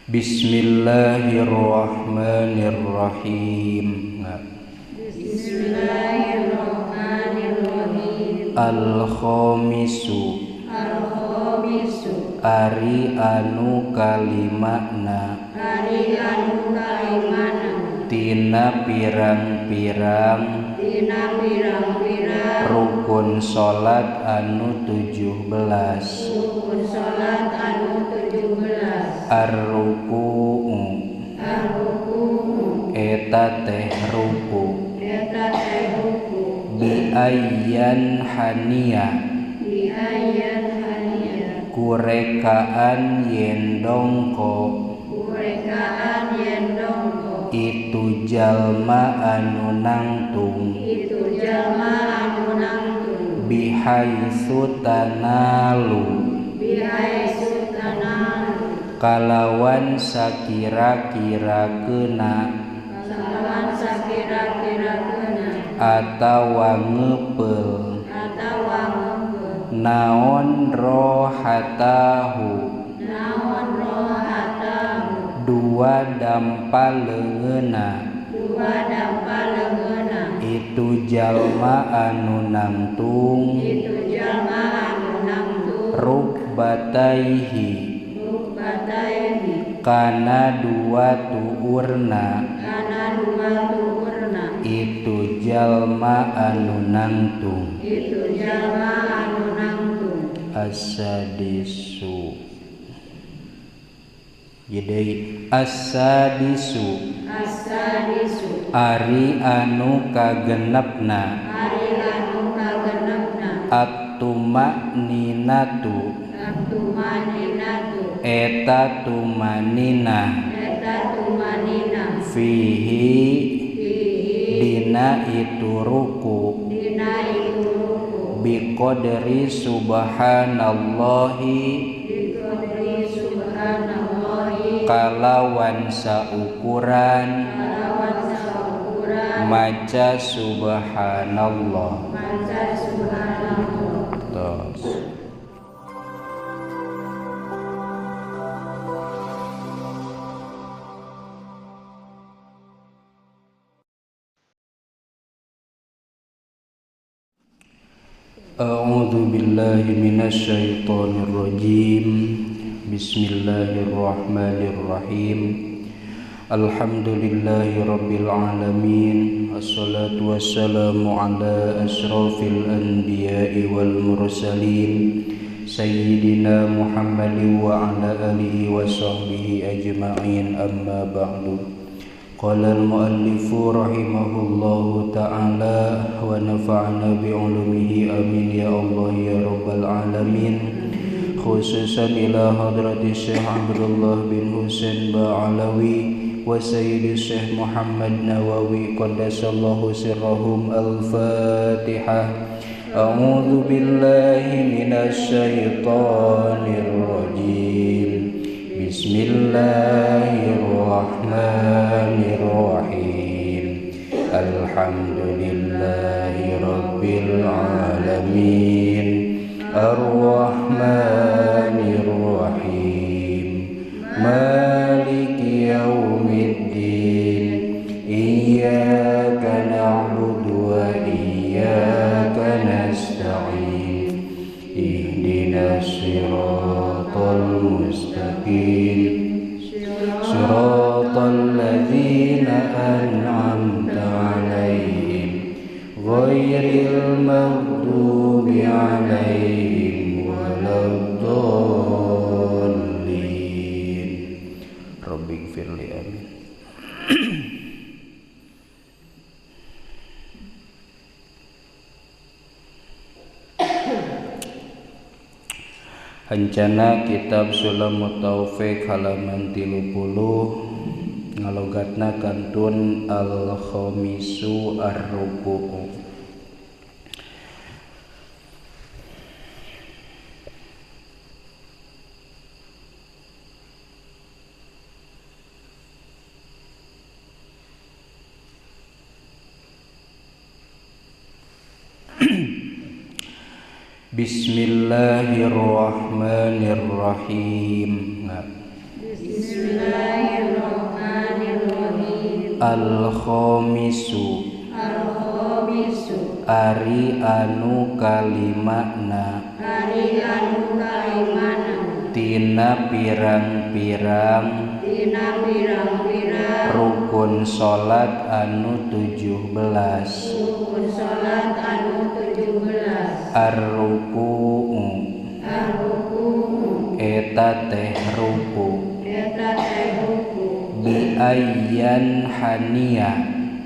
Bismillahirrahmanirrahim. Bismillahirrahmanirrahim. Al-khamisu, al-khamisu, ari anu kalimana, ari anu kalimana, tina pirang-pirang, tina pirang-pirang, rukun salat anu 17, rukun salat anu 17, ar-ruku'u, ar-ruku'u, eta teh ruku, eta teh ruku, bi ayyan hania, bi ayyan hania, kurekaan yen dongko, kurekaan yen dongko, itu jalma anu nangtung, itu jalma anu nangtung, bihaitsu tanalu, bihaitsu tanalu, kalawan sakira-kira kena, kalawan sakira-kira kena, atawa ngepeul, atawa ngepeul, naon rohatahu, naon rohatahu, dua dampa leungeuna, dua dampa leungeuna, itu jalma anu nangtung, itu jalma anu nangtung, rukbataihi, rukbataihi, kana dua tuurna, kana dua tuurna, itu jalma anu nangtung, itu jalma anu nangtung. Asadisu, jadi asadisu, asadisu, ari anu kagenepna, ari anu kagenepna, at-tumaninatu, at-tumaninatu, eta tumanina, eta tumanina, fihi, fihi, dina itu ruku, dina itu ruku, biqadri subhanallahi, biqadri subhanallahi, kalawan saukuran, kalawan saukuran, maca subhanallah, maca subhanallah. Tos. A'udzu billahi minasyaitonir rajim. Bismillahirrahmanirrahim. Alhamdulillahi rabbil alamin. Assalatu wassalamu ala asyrafil anbiya'i wal mursalin sayyidina Muhammadin wa ala alihi wa sahbihi ajma'in. Amma ba'du. Qala al-muallifu rahimahullahu ta'ala wa nafa'ana bi'ulumihi amin ya Allah ya rabbal alamin. Khususan ila hadrati Syekh Abdullah bin Husain Ba'alawi wa Sayyidi Syekh Muhammad Nawawi qaddasallahu sirrahum. Al-Fatihah. A'udzu billahi minasy syaithanir rajim. Bismillahirrahmanirrahim. Alhamdulillahi rabbil alamin. Ar-Rahmanir Rahim. Maliki yaumiddin. Iyyaka na'budu wa iyyaka nasta'in. Ihdinas siratal mustaqim. Siratal ladzina an'amta 'alaihim ghairil maghdubi 'alaihim waladdallin. Rabbighfirli, amin. Hancana kitab Sulamut Taufik halaman 30 ngalogatna kantun al-khamisu ar-ruku'u. Bismillahirrahmanirrahim. Bismillahirrahmanirrahim. Al-khamisu Al-khamisu ari anu kalimana ari anu kalimana tina pirang-pirang tina pirang-pirang rukun salat anu 17 rukun salat anu 17 ar-ruku'u ar-ruku'u eta teh ruku eta teh ruku bi ayyan hania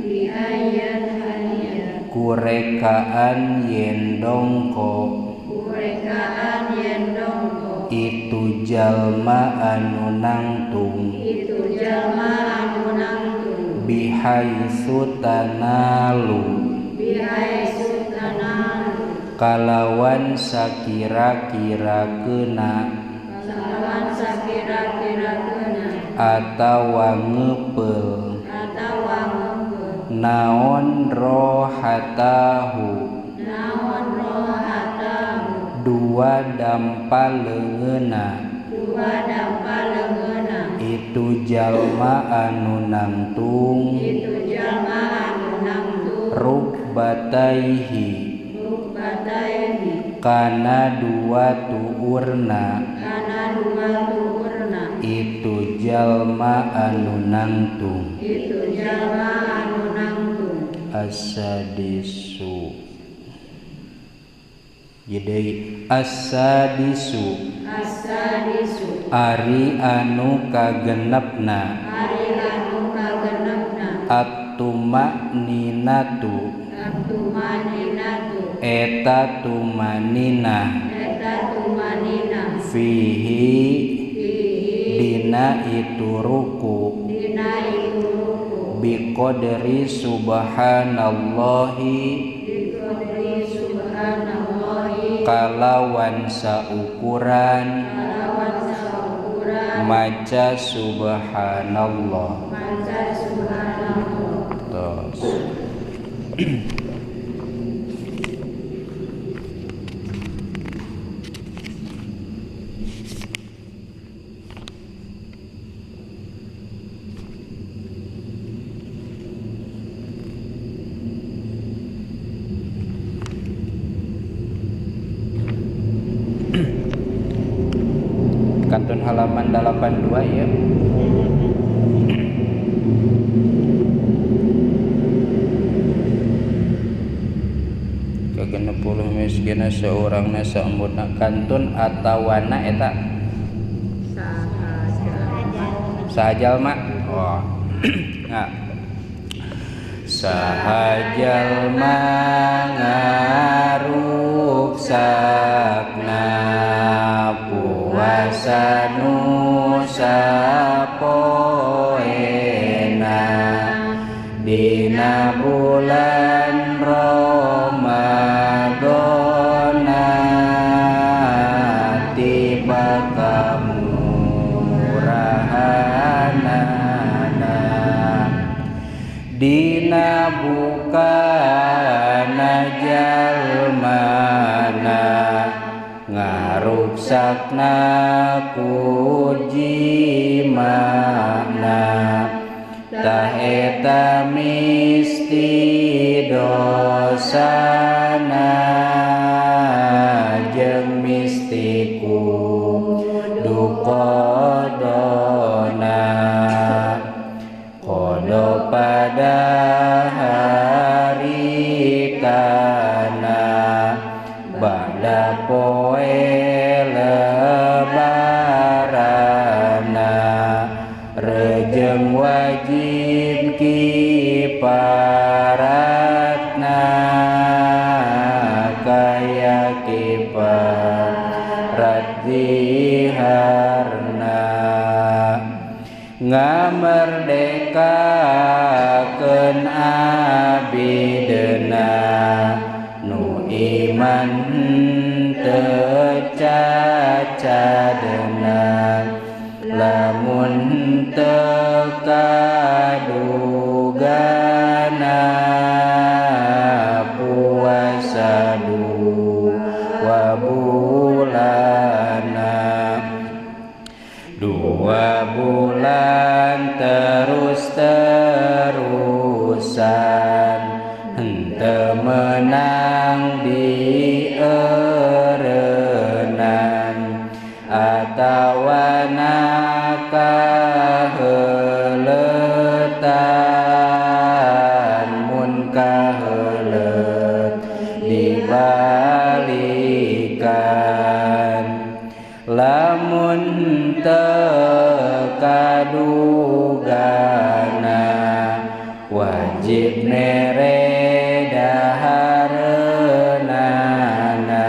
bi ayyan hania kurekaan yen dongko kurekaan yen dongko itu jalma anu nangtung itu jalma anu nangtung bihaitsu tanalu bihaitsu tanalu kalawan sakira-kira keuna kalawan sakira-kira keuna atawa ngepeul atawa ngepeul naon rohatahu naon rohatahu dua dampa leungeuna dua dampa leungeuna itu jalma anu nangtung itu jalma anu nangtung rukbataihi rukbataihi kana dua tuurna kana dua tuurna itu jalma anu nangtung itu jalma anu nangtung. Asadisu jadi asadisu asadisu ari anu kagenepna ari anu kagenepna at-tumaninatu at-tumaninatu eta tumanina eta tumanina fihi fihi dina itu ruku dina itu ruku biqadri subhanallahi biqadri subhanallahi kalawan saukuran kalawan saukuran maca subhanallah maca subhanallah. Tos. Kantun halaman 82 ya. Ke-60 miskinna seorangna saembutna kantun atawana eta saha jalma. Oh. Nah. Saha jalma ngaruksakna puasa nu sapoena dina bulan Ramadhana tiba kamurahanana dina bukana jalmana ngaruksakna ku jimana tah eta misti dosana jeung misti kudu qadona qada pada hari kana ba'da poe lebarana rejeng wajib kiparatna kaya kiparat diharna ngamerdekakeun abidna nu iman teu cacadna lamun teu kadugana puasa 2 bulana 2 bulan. Sabulan terus-terusan henteu meunang dieureunnan atawa kaheuletan mun kaheuleut dibalikan lamun teu kadugana wajib mere dahareunana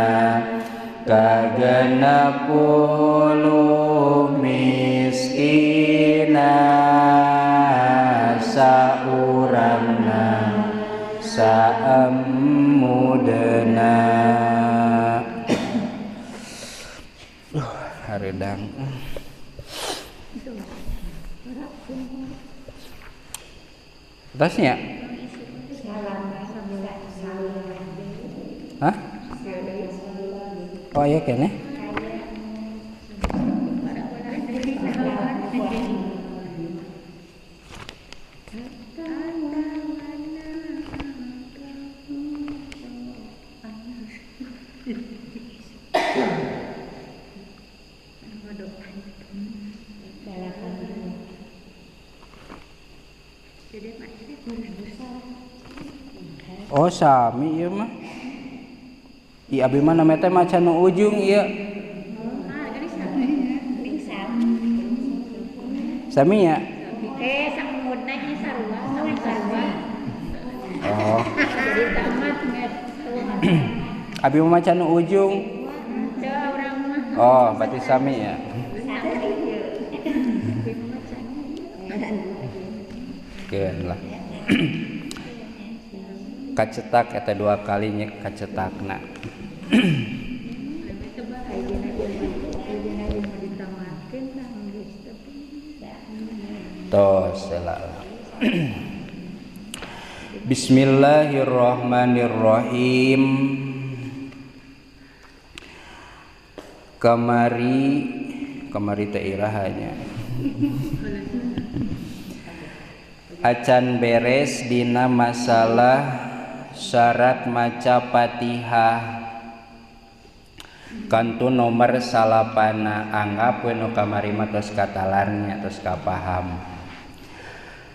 ka 60 miskina saurangna saemudena. Hareudang. Tasnya? Hah? Oh iya kene. Oh sami ieu mah. Ieu abi mah namanya teh maca nu ujung ieu. Sami ya? Samudna ieu sarua, sami sarua. Oh. Jadi tamat ngetu. Abi mah maca nu ujung. Oh, berarti sami ya. Keun lah. Kacetak eta dua kali nya kacetakna. Tos lah. Bismillahirrahmanirrahim. Kamari kamari teh irahanya. Acan beres dina masalah syarat maca Fatihah kantun nomor salapana anggap we nu kamari mah tos katalarnya tos kapaham.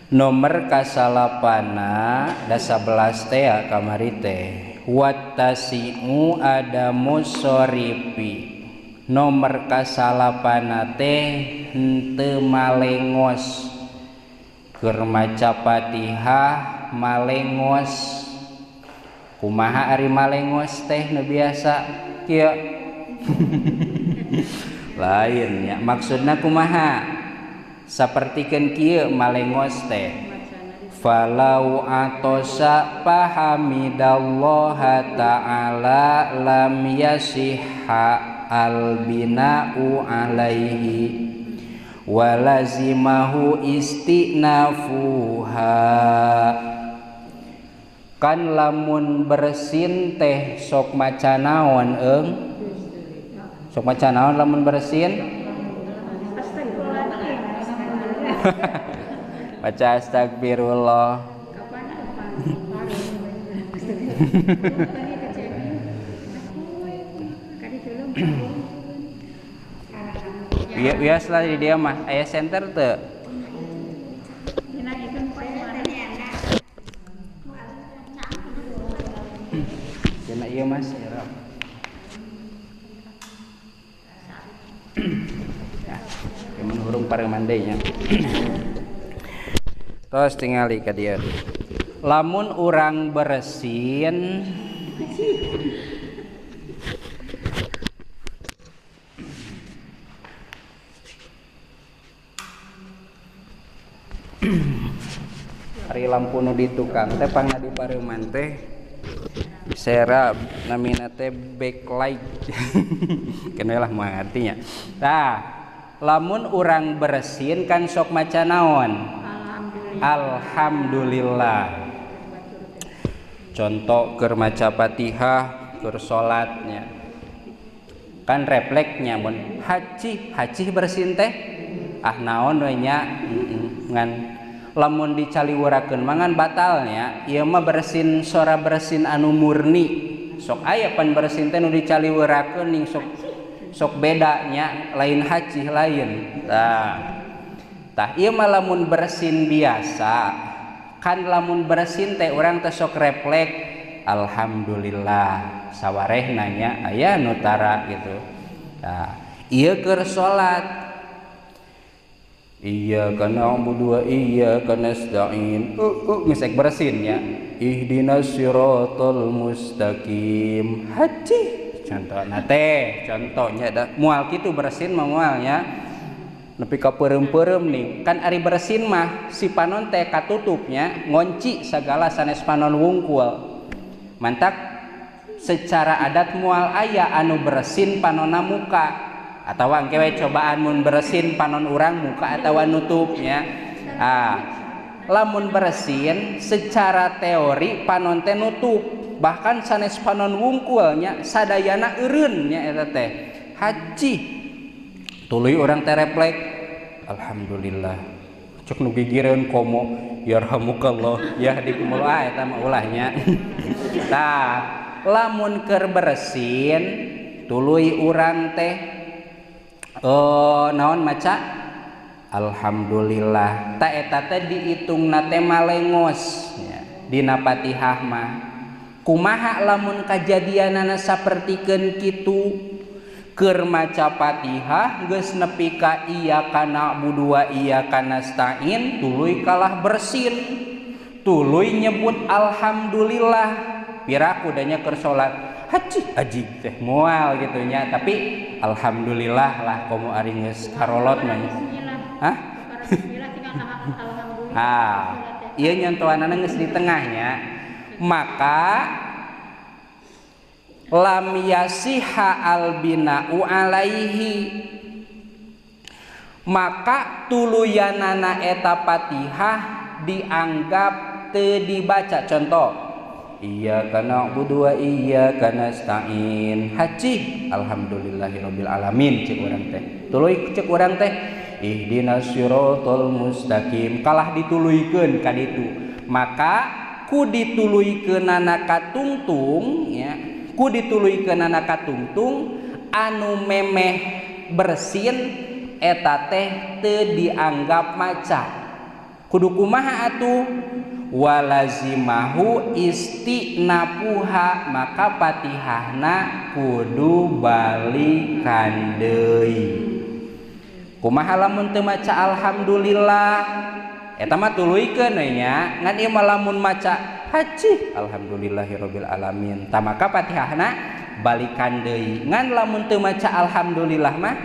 Nomor kasalapana da 11 teh ya kamari teh wattasi'u adamu sorifi. Nomor kasalapana teh henteu malengos. Keur maca Fatihah malengos. Kumaha ari malengos teh nu biasa kieu. Lain ya maksudna kumaha? Sapertikeun kieu malengos teh. Falau atosa pahamidallaha ta'ala lam yasihha albina'u alaihi walazimahu istinafuha. Kan lamun bersin teh sok maca naon eung? Sok maca naon lamun bersin? Baca astagfirullah. Biasa lah di dia mah aya center teu. Dina ieu Mas ya. Ya, mun hurung pareuman deui nya. Tos tingali ka dieu. Lamun urang bersin ari lampu nu di tukang teh pangna di pareuman teh serab namina teh backlight. Keun lah moal artinya. Tah, lamun urang bersin kan sok maca naon? Alhamdulillah. Contoh keur maca Fatihah, keur salatnya. Kan refleksnya mun haji, haji bersin teh Ah naon we nya ngan lamun dicaliwurakeun mangan batalnya ieu mah bersin sora bersin anu murni sok aya pan bersin teh nu dicaliwurakeun ning sok sok beda nya lain hacih lain tah tah ieu mah lamun bersin biasa kan lamun bersin teh urang teh sok refleks alhamdulillah sawarehna nya aya nu tara gitu tah ieu keur salat iyyaka na'budu wa iyyaka nasta'in geus ek bersin nya ihdinas siratal mustaqim haji contohna teh contohnya da moal kitu bersin mah moal nya nepi ka peureum-peureum nih kan ari bersin mah si panon teh katutupnya ngonci sagala sanes panon wungkul mantak secara adat moal aya anu bersin panonna muka atawa engke we cobaan mun bersin panon urang muka atawa nutupnya ah lamun bersin secara teori panon teh nutup bahkan sanes panon wungkulnya sadayana eureun nya eta teh haji tuluy urang teh refleks alhamdulillah cek nu gigireun komo yarhamukallah ya dikumul ah eta mah ulahnya tah lamun keur bersin tuluy urang teh naon maca alhamdulillah ta eta teh diitungna teh malengos nya dina Fatihah mah kumaha lamun kajadianana sapertikeun kitu keur maca Fatihah geus nepi ka iyyaka na'budu wa iyyaka nasta'in tuluy kalah bersin tuluy nyebut alhamdulillah piraku da nya keur salat haji haji teh moal gitu nya tapi alhamdulillah lah komo ari geus karolot mah hah ah ieu nyontohanana geus di tengahnya maka lam yasiha al bina'u alaihi maka tuluyanana eta Fatihah dianggap teu dibaca contoh iyyaka na'budu wa iyyaka nasta'in haji alhamdulillahirabbil alamin cek urang teh tuluy cek urang teh ihdinas siratal mustaqim kalah dituluykeun ka ditu maka ku dituluykeunana katungtung ya ku dituluykeunana katungtung anu memeh bersin eta teh teu dianggap maca kudu kumaha atuh walazimahu istinapuha maka Fatihahna kudu balikan deui kumaha lamun teu maca alhamdulillah eta mah tuluykeun we nya ngan ieu mah lamun maca haji alhamdulillahirabbil alamin tah maka Fatihahna balikan deui ngan lamun teu maca alhamdulillah mah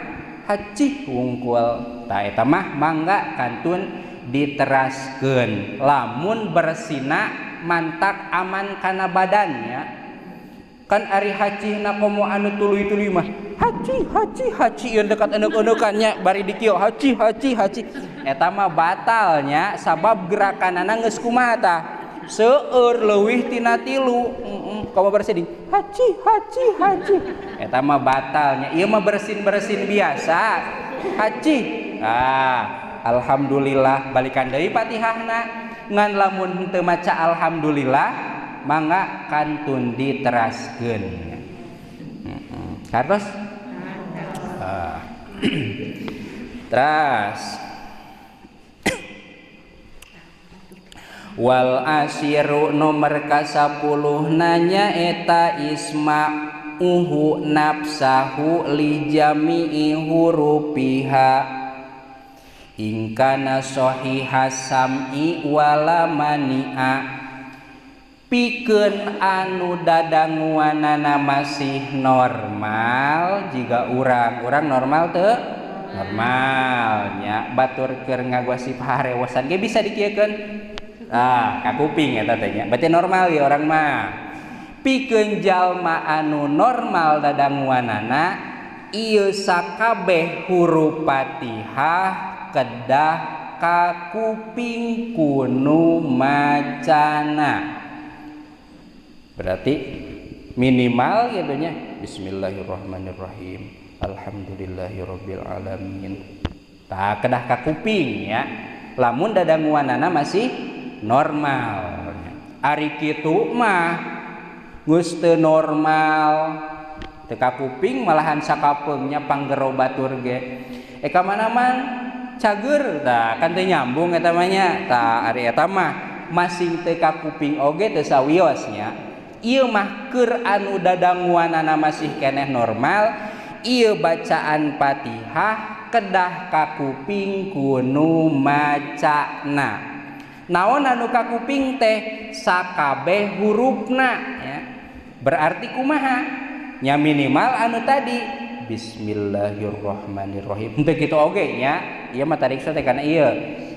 haji wungkul tah eta mah mangga kantun diteraskeun lamun bersina mantak aman kana badannya kan ari hajihna komo anu tuluy-tuluy mah haji haji haji ieu dekat eneuk-eneukannya bari dikieu haji haji haji eta mah batalnya sabab gerakanana geus kumaha tah seueur leuwih tina tilu komo bersin haji haji haji eta mah batalnya ieu mah bersin-bersin biasa haji ah alhamdulillah balikan deui Fatihahna ngan lamun henteu maca alhamdulillah mangga kantun diteraskeun kartos teras wal asyiru nomor ka-10 nanya eta isma uhu nafsahu li jami'i hurufiha ingkana sohiha sam'i wala mani'a pikeun anu dadanguanana masih normal jika urang normal teu normalnya batur keur ngagosip harewosan ge bisa dikieukeun ah ka kuping eta teh nya berarti normal ya orang mah pikeun jalma anu normal dadanguanana ieu sakabeh huruf Fatihah kedah kakuping kunu macana berarti minimal gitu nya bismillahirrahmanirrahim alhamdulillahirabbil alamin Tah kedah ka kuping ya. Lamun dadanguanana masih normal. Ari kitu mah geus teu normal. Teu ka kuping malahan sakapeungnya panggero batur ge. Ka mana man cager tah kan teu nyambung eta mah nya. Tah ari eta mah masing teu ka kuping oge teu sawios nya. Ieu mah keur anu dadanguanana masih keneh normal, ieu bacaan Fatihah kedah ka kuping kunu macana. Naon anu ka kuping teh sakabeh hurufna ya. Berarti kumaha? Nya minimal anu tadi Bismillahirrahmanirrahim. Henteu kitu oge nya. Ieu mah tariksa teh kana ieu.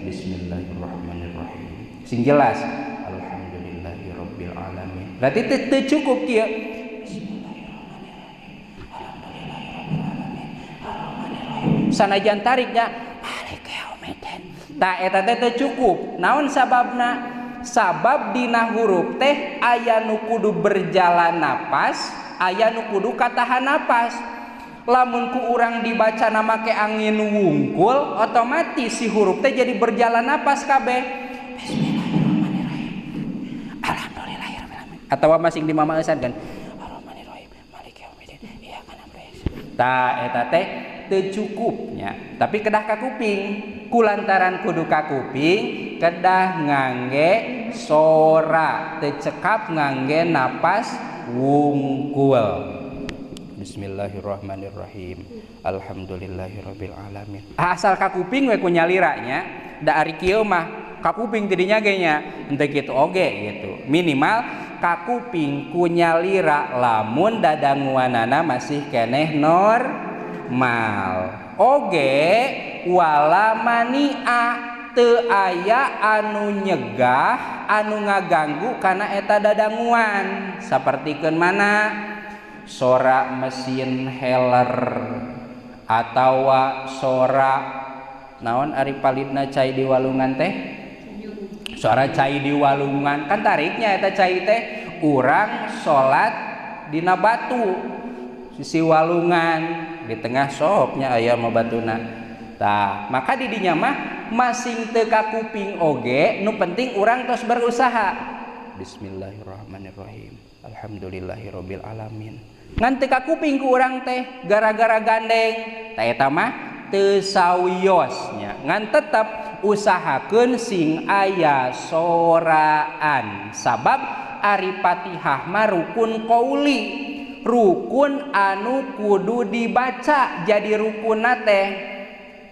Bismillahirrahmanirrahim. Sing jelas alhamdulillahirabbil alamin. Berarti teu cukup kieu. Bismillahirrahmanirrahim. Sanajan tariknya malik yaumiddin. Tah eta teh teu cukup. Naon sababna? Sabab dina huruf teh aya nu kudu berjalan napas, aya nu kudu katahan napas. Lamun ku urang dibaca make angin wungkul, otomatis si huruf teh jadi berjalan napas kabeh. Bismillahirrahmanirrahim. Alhamdulillahirabbil alamin. Atawa masing di mamaeusan kan. Arrahmanirrahim. Maliki yaumiddin. Iyyaka na'budu wa iyyaka nasta'in. Tah eta teh teu cukupnya, tapi kedah ka kuping. Kulantaran kudu ka kuping, kedah ngangge sora, teu cekap ngangge napas wungkul. Bismillahirrahmanirrahim. Alhamdulillahirabbil alamin. Asal ka kuping we ku nyalira nya, da ari kieu mah ka kuping tidinya ge nya, henteu kitu oge gitu. Minimal ka kuping ku nyalira lamun dadanguanana masih keneh normal. Oge wala mania teu aya anu nyegah anu ngaganggu kana eta dadanguan. Sapertikeun mana? Sora mesin heler atawa sora naon ari palidna cai di walungan teh? Sora cai di walungan kan tariknya eta cai teh urang salat dina batu sisi walungan di tengah sopnya aya mah batuna. Tah, maka di dinya mah masing teu ka kuping oge nu penting urang tos berusaha. Bismillahirrahmanirrahim. Alhamdulillahirabbil alamin. Ngan teu ka kuping ku urang teh gara-gara gandeng. Tah eta mah teu sawios nya. Ngan tetep usahakeun sing aya soraan. Sabab ari Fatihah mah rukun qauli. Rukun anu kudu dibaca. Jadi rukunna teh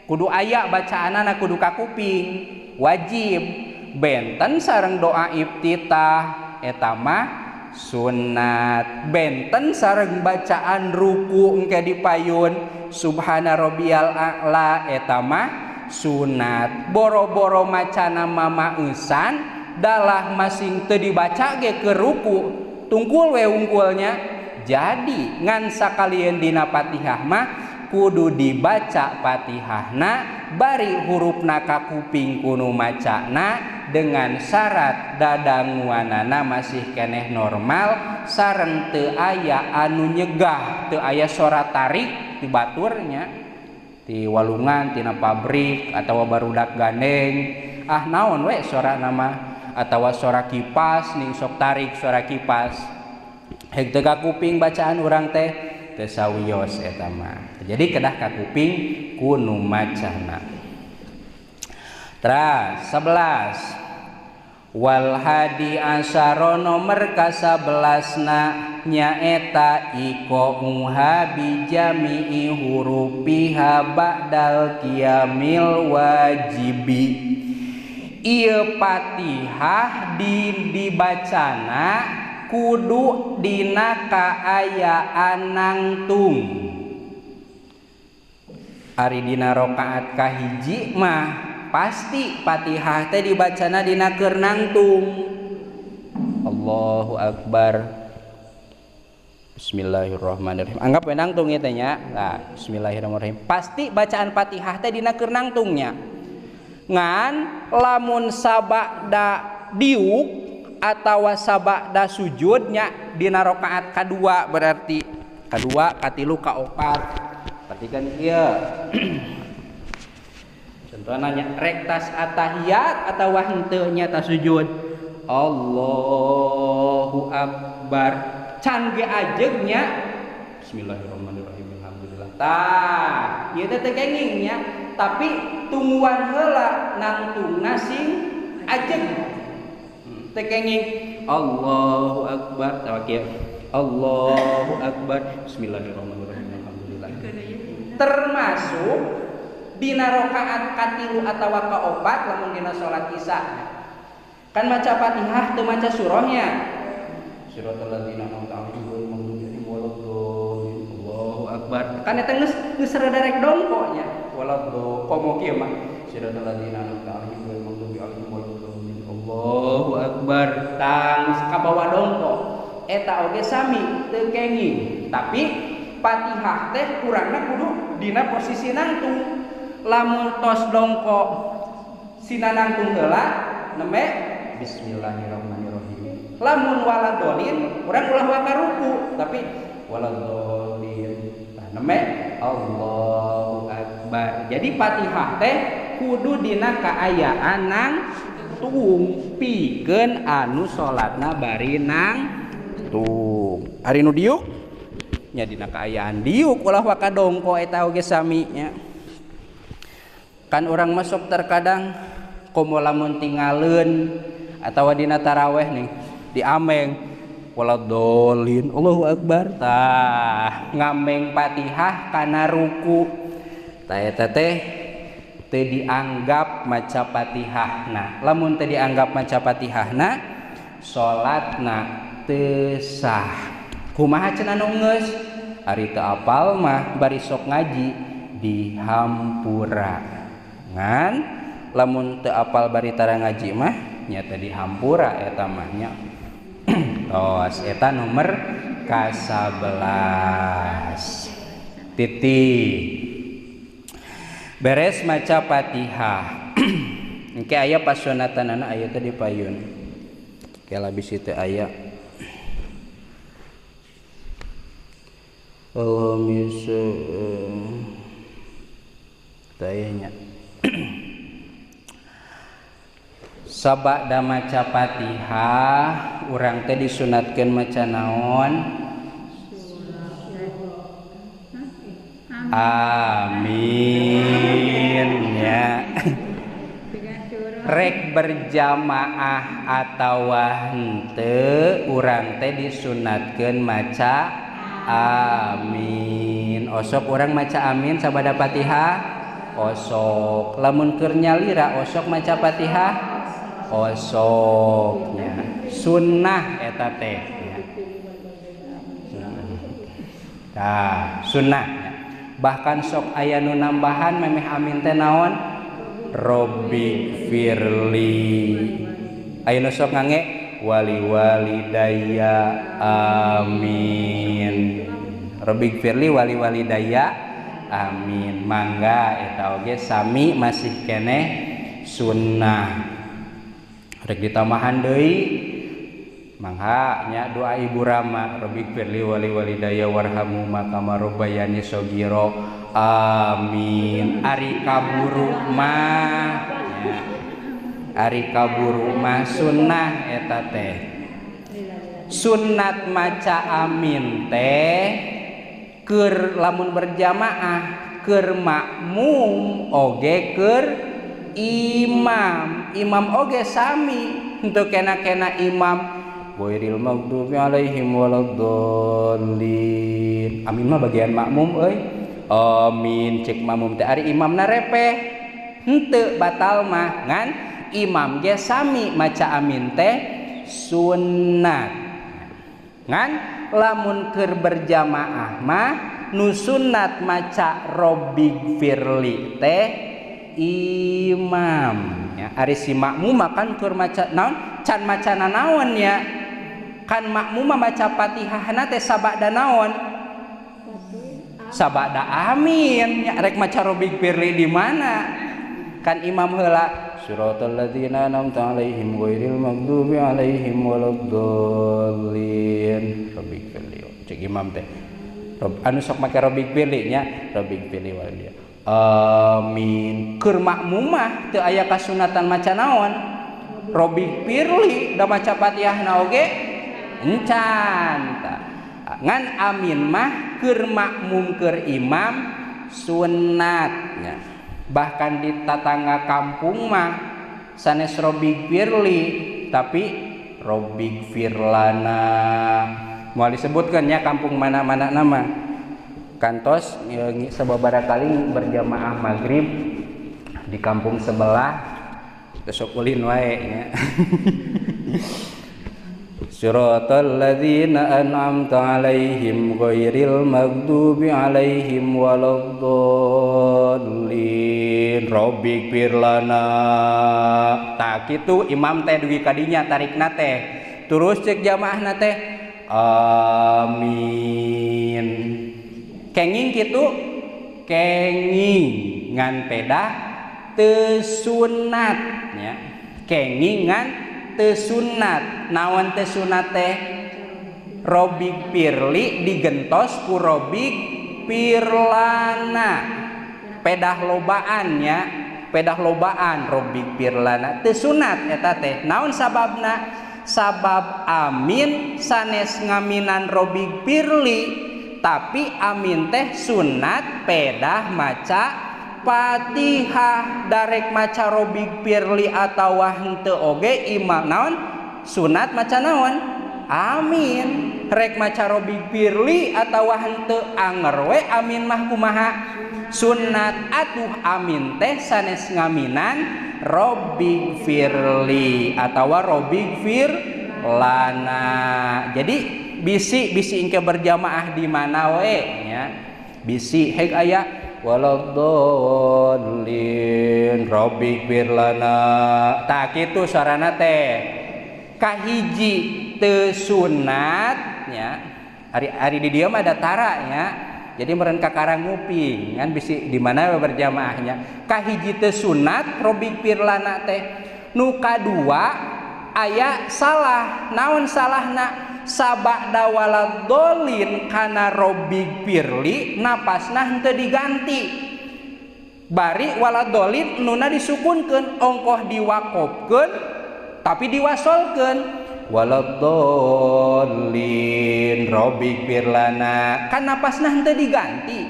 kudu aya bacaanana kudu ka kuping, wajib. Benten sareng doa iftitah eta mah sunat. Benten sareng bacaan ruku engke dipayun subhana rabbiyal a'la eta mah sunat. Boro-boro macana mamaeusan dalah masing teu dibaca ge ke ruku tungkul we wungkulnya. Jadi ngan sakalian dina Fatihah mah kudu dibaca Fatihahna bari hurufna ka kuping kudu macana dengan syarat dadanguanana masih keneh normal sareng teu aya anu nyegah, teu aya sora tarik ti baturnya ti walungan tina pabrik atawa barudak gandeng ah naon we sora nama atawa sora kipas ning sok tarik sora kipas hek teu ka kuping bacaan urang teh teu sawios eta mah. Jadi kedah ka kuping ku nu macana. Teras 11 wal hadi asyara nomor ka-11na nyaeta iqa'uha bi jami'i hurufiha ba'dal qiyamil wajibi. Ieu Fatihah dibacana kudu dina kaayaan nangtung. Ari dina rakaat kahiji mah pasti Fatihah teh dibacana dina keur nangtung. Allahu akbar. Bismillahirrahmanirrahim. Anggap we nangtung ieu teh nya. Nah, bismillahirrahmanirrahim. Pasti bacaan Fatihah teh dina keur nangtungnya. Ngan lamun sabada diuk atawa sabada sujudnya dina rakaat kadua, berarti kadua, katilu, kaopat. Perhatikan ieu. Contohna nya rek tas atahiyat atawa henteu nya tas sujud. Allahu akbar. Can ge ajeug nya bismillahirrahmanirrahim alhamdulillah. Tah, ieu teh teu kenging nya, tapi tungguan heula nangtungna sing ajeug. Teu kenging Allahu akbar tah kieu. Allahu akbar bismillahirrahmanirrahim alhamdulillah. Termasuk dina rakaat katilu atawa kaopat lamun dina salat isya. Kan maca Fatihah teu maca surahnya. Siratal ladzina an'amta 'alaihim ghairil maghdubi 'alaihim waladdallin. Allahu akbar. Kan eta geus geus rada rek dongko nya. Waladdallin komo kieu mah. Siratal ladzina an'amta 'alaihim ghairil maghdubi 'alaihim waladdallin. Allahu akbar. Tang kabawa dongko. Eta oge sami teu kenging. Tapi Fatihah teh kurangna kudu dina posisi nangtung. Lamun tos dongko sina nangtung heula nembe bismillahirrahmanirrahim. Lamun waladolin urang ulah waka ruku tapi waladolin tah nembe Allahu akbar. Jadi Fatihah teh kudu dina kaayaan nangtung pikeun anu salatna bari nangtung. Ari nu diuk nya dina kaayaan diuk ulah waka dongko eta oge sami nya. Kan orang masuk terkadang komo lamun tingaleun atawa dina taraweh nih diameng waladolin Allahu akbar tah ngameng Fatihah kana ruku tah eta teh teu dianggap maca Fatihahna. Lamun teu dianggap maca Fatihahna salatna teu sah. Kumaha cenah nu geus ari teu apal mah bari sok ngaji dihampura. Ngan lamun teu apal bari tara ngaji mah nya teh dihampura eta mah nya. Tos eta nomor ka-11. Titik. Beres maca Fatihah. Engke aya pasunatanana aya teh di payun. Ke labis teu aya. Allahumma tayanya. Sabada maca Fatihah urang teh disunatkeun maca naon? Amin ya. Rek berjamaah atawa henteu urang teh disunatkeun maca amin. Osok urang maca amin sabada Fatihah? Osok. Lamun keur nyalira osok maca Fatihah? Osok nya. Sunnah eta teh nya. Tah, sunnah. Bahkan sok aya nu nambahan memeh amin teh naon? Robbi firli. Aya nu sok ngange wali walidaya amin. Robbi firli wali walidaya amin. Mangga eta oge sami masih keneh sunnah. Rek ditambahan deui mangga nya doa Ibu Rama Robbi firli wali walidaya warhamu kama rabbayani shaghira amin. Ari kaburu mah nya. Ari kaburu mah sunnah eta teh. Sunat maca amin teh keur lamun berjamaah keur makmum oge keur imam. Imam oge sami henteu kena-kena imam ghairil maghdubi alaihim waladdallin. Amin mah bagian makmum euy. Amin cek makmum teh ari imamna repeh henteu batal mah ngan imam ge sami maca amin teh sunat. Ngan lamun keur berjamaah mah nu sunat maca Robbi firli teh imam ya. Ari si makmum makan keur maca naon can maca nanaon ya. Kan makmum mah maca Fatihahna teh sabada naon? Sabada amin ya. Rek maca Robbi firli di mana? Kan imam heula siratal ladzina an'amta 'alaihim ghairil maghdubi 'alaihim waladdallin. Robbi firli cek imam teh. Anu sok make Robbi firli nya, Robbi firli wal dia. Amin. Keur makmum mah teu aya kasunatan maca naon? Robbigfirli da maca Fatihahna oge encan. Ngan amin mah keur makmum keur imam sunat nya. Bahkan di tatangga kampung mah sanes robbigfirli tapi robbigfirlana. Moal disebutkeun nya kampung mana-mana nama. Kantos sababaraha kali berjamaah maghrib di kampung sebelah besok ulin wae nya. Siratal ladzina an'amta 'alaihim ghairil maghdubi 'alaihim waladdallin. Rabbighfir lana. Tah kitu imam teh dugi ka dinya tarikna teh. Terus cek jamaahna teh amin. Kenging kitu kenging ngan pedah teu sunat nya. Kenging ngan teu sunat. Naon teu sunat teh? Robbigfirli digentos ku robbigfirlana. Pedah lobaan nya, pedah lobaan robbigfirlana teu sunat eta teh. Naon sababna? Sabab amin sanes ngaminan robbigfirli, tapi amin teh sunat pedah maca Fatihah. Darek maca robbigfirli atawa henteu oge imam naon sunat maca naon amin. Rek maca robbigfirli atawa henteu anger we amin mah kumaha sunat. Atuh amin teh sanes ngaminan robbigfirli atawa robbigfirlana. Jadi bisi bisi engke berjamaah di mana we nya, bisi heg aya waladdallin robbigfir lana. Tah kitu sarana teh. Kahiji teu sunat nya. Ari di dieu mah ada tara nya. Jadi meureun kakarang nguping kan bisi di mana we berjamaahnya. Kahiji teu sunat robbigfir lana teh. Nu kadua aya salah. Naon salahna? Sabada waladdallin kana robbigfirli napasna henteu diganti. Bari waladdallin nuna disukunkeun, ongkoh diwakofkeun tapi diwasolkeun. Waladdallin robbigfir lana, kan napasna henteu diganti.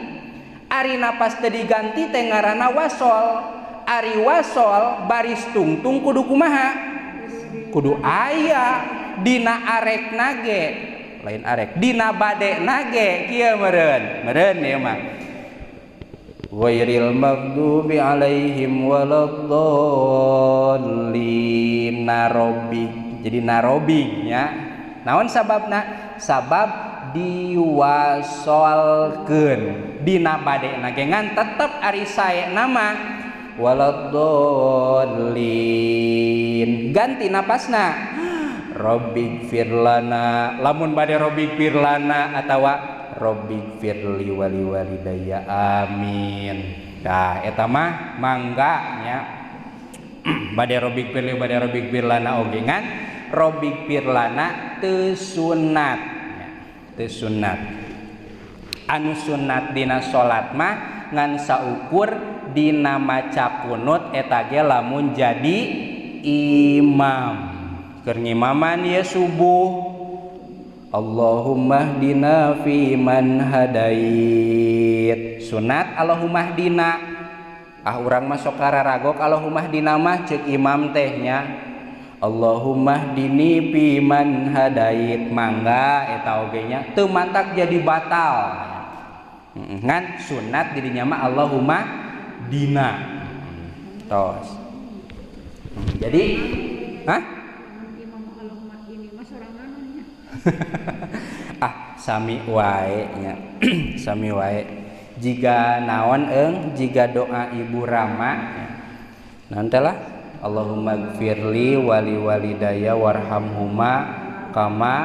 Ari napas teu diganti teh ngaranna wasol. Ari wasol baris tungtung kudu kumaha? Kudu aya dina arek nage, lain arek, dina bade nage kieu meureun, meureun ieu mah. Ghairil maghdubi alaihim waladdallin narobi. Jadi narobi nya. Naon sababna? Sabab diwasolkeun dina bade nage ngan tetep ari sae nama waladdallin. Ganti napasna. Robbigfir lana, lamun bade robbigfir lana atawa robbigfirli wali walidayya amin. Tah eta mah mangga nya. Bade robbigfirli bade robbigfir lana oge ngan robbigfir lana teu sunat nya, teu sunat. Anu sunat dina salat mah ngan saukur dina maca kunut eta ge lamun jadi imam. Keur ngimaman ye subuh, Allahumma hdina fi man hadait. Sunat Allahumma hdina. Ah urang mah sok kararagok Allahumma hdina mah ceuk imam teh nya. Allahumma hdini fi man hadait. Mangga eta oge nya teu matak jadi batal. Ngan sunat dirinya mah Allahumma dina. Tos. Jadi, hah? Ah sami wae nya. Sami wae. Jika naon eung jika doa Ibu Rama naon teh lah Allahumma gfirli wali walidayya warhamhuma kama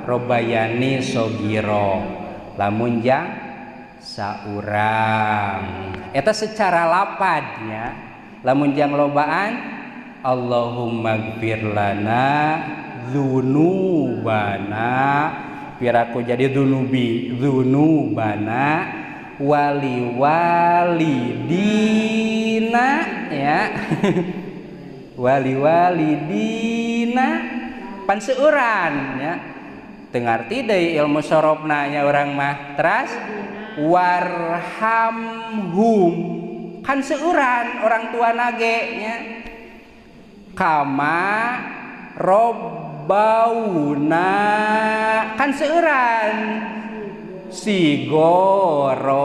robayani sogiro. Lamun jang saurang eta secara lapadnya. Lamun jang lobaan Allahumma gfir lana dzunubana, piraku jadi dzunubi, dzunubana wali walidina ya. Wali walidina pan seueuran nya. Teu ngarti deui ilmu sorobna nya urang mah. Teras warhamhum kan seueuran orang tua nage nya. Kama robbauna kan seueuran sigoro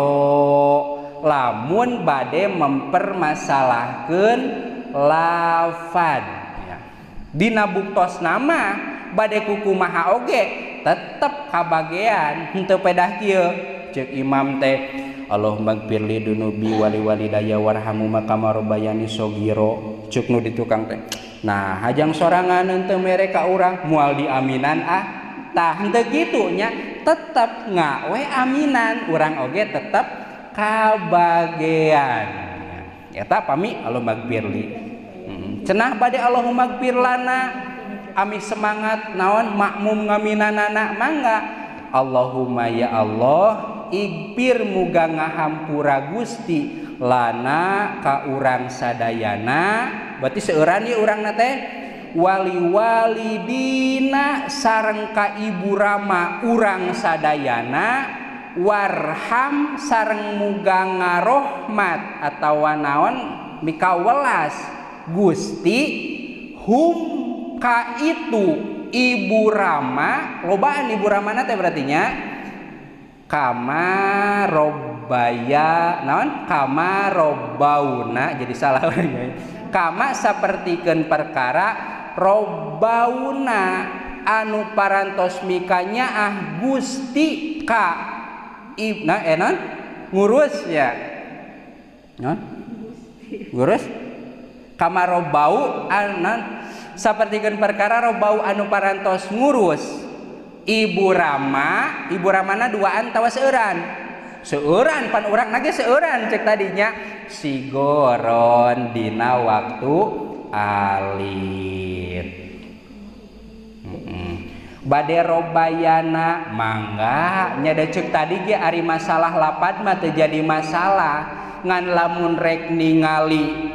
lamun bade mempermasalahkeun lafad ya. Dina buktos nama bade kukumaha oge tetep kabagean henteu pedah kieu ceuk imam teh Allahumma gfirli dunubi wali walidayya warhamhu kama rabbayani shogiro ceuk nu di tukang teh. Nah hajang sorangan henteu mere ka urang moal diaminan ah. Tah henteu kitu nya tetep ngawe aminan urang oge tetep kabagean. Eta pami Allahumma gfirli. Cenah bade Allahumma gfir lana ami semangat naon makmum ngaminanana mangga Allahumma ya Allah igfir muga ngahampura Gusti lana ka urang sadayana berarti seueuran ieu urangna teh wali walidina sareng ka ibu rama urang sadayana warham sareng muga ngarohmat atawa naon mikawelas Gusti hum ka itu ibu rama lobaan ibu ramana teh berarti nya kama robbaya naon kama robbauna jadi salah kama sapertikeun perkara robbauna anu parantos mikanya ah Gusti ka ibna enon ngurus ya non ngurus kama robbau anon sapertikeun perkara robbau anu parantos ngurus ibu rama ibu ramana duaan tawa seueuran seueuran pan urang nage seueuran cek tadinya sigoron dina waktu alit. Bade robayana mangga nya da ceuk tadi ge ari masalah lapad mah teu jadi masalah ngan lamun rek ningali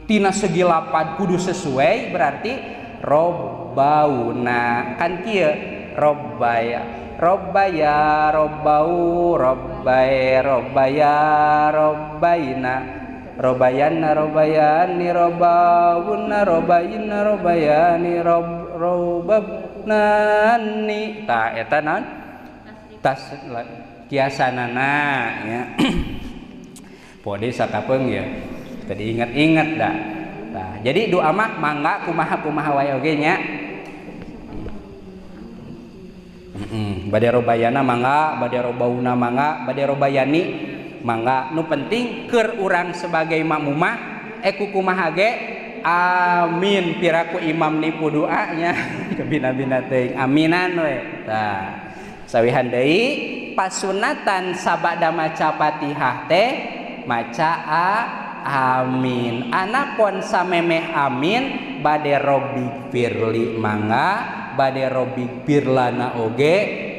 tina segi lapad kudu sesuai berarti robbauna kan kieu robbaya robbaya robbau robbae robbaya robbaina robayana robayani robauna robayina robayani rob robabnani tah eta naon tas kiasanana nya. Pode sakapeung ya tadi ingat-ingat dah. Nah, jadi doa mah mangga kumaha-kumaha wae oge nya. Bade robayana mangga, bade robauna mangga, bade robayani mangga. Nu penting keur urang sebagai makmumah kumaha ge amin piraku imam nipu doanya kebina-bina teuing aminan we. Tah sawihan deui pasunatan sabada maca Fatihah teh maca amin. Anapun samemeh amin bade robi firli mangga bade robi firlana oge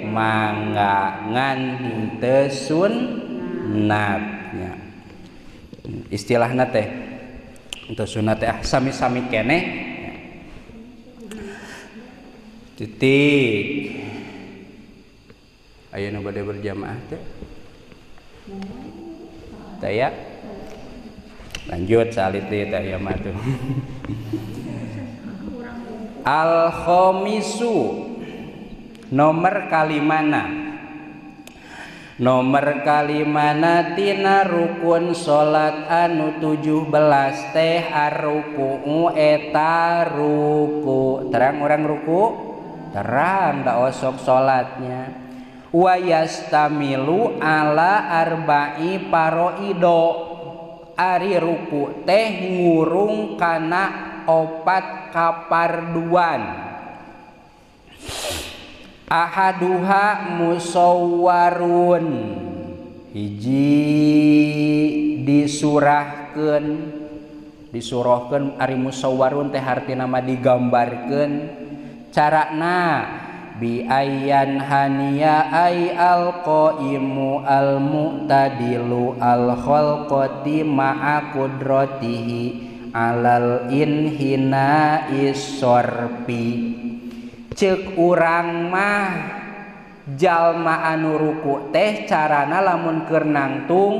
mangga ngan henteu sunnat nya. Istilahna teh henteu sunat teh sami-sami keneh titik. Ayeuna bade berjamaah teh teh ya. Lanjut salit deui teh ieu mah tuh. Al khamisu nomor kalimana. Nomor kalimana tina rukun salat anu 17 teh arruku eta ruku. Terang orang ruku? Terang da osok salatnya. Wa yastamilu ala arba'i paroido. Ari ruku teh ngurung kana opat kaparduan. Ahaduha musawwarun hiji disurahkeun disurahkeun ari musawwarun teh hartina mah digambarkeun carana Bi ayyan haniya ay alqaimu almu'tadilu alkhalqati ma'a qudratihi alal inhina isorpi. Cek urang mah jalma anu ruku teh carana lamun keur nangtung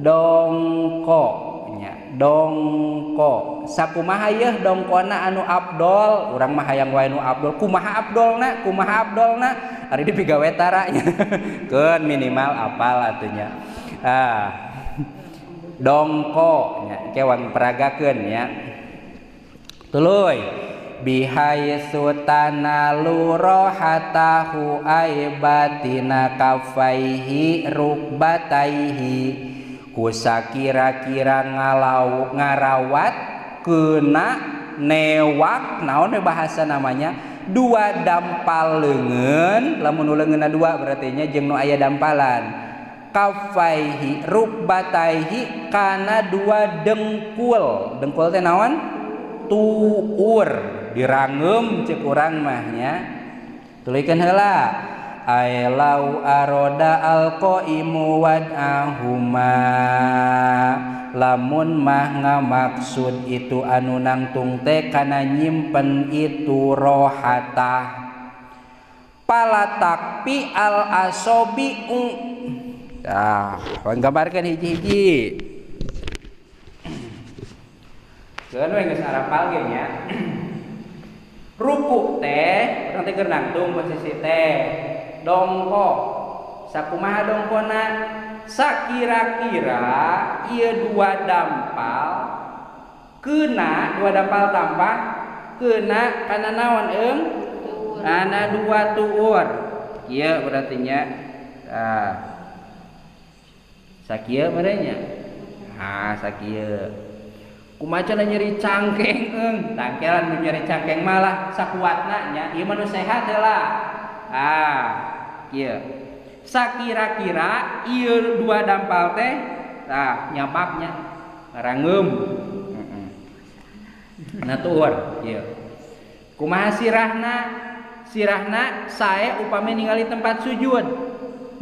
dongkok nya, dongkok. Sakumaha yeuh dongkona anu abdol, urang mah hayang wae nu abdol. Kumaha abdolna? Kumaha abdolna? Ari dipigawe tara nya. Keun minimal apal atuh nya. Ah. Dongkok nya, ke wang peragakeun nya. Tuluy bihaitsu tanalu rohatahu aibatina kafaihi rukbataihi, kusakira-kira ngalau ngarawat kena newak naon we bahasa namanya dua dampal leungeun, lamun nu leungeunna dua berarti nya jeung nu aya dampalan, kafaihi rukbataihi kana dua dengkul. Dengkul teh naon? Tuur, dirangeum cek urang mah nya. Tuluykeun heula ailau aroda alqaimu wad'ahuma, lamun mah ngamaksud itu anu nangtung teh kana nyimpen itu rohatah palatakpi al asobi. Tah, gambarkeun hiji-hiji. Keun we geus arapal ge nya. Ruku teh urang teh keur nangtung posisi teh dongkok. Sakumaha dongkona? Sakira-kira ieu dua dampal kena, dua dampal tampah kena kana naon eung? Kana dua tuur. Kieu berarti nya. Tah. Sakieu meureun nya. Ah, sakieu. Kumaha cenah nyeri cangkeng eung? Tangkelan nu nyeri cangkeng malah sakuatna nya. Ieu mah nu sehat heula. Ah, kieu. Sakira-kira ieu dua dampal teh tah nyabaknya ngarangeum. Heeh. Na tuur kieu. Kumaha sirahna? Sirahna sae upami ningali tempat sujud.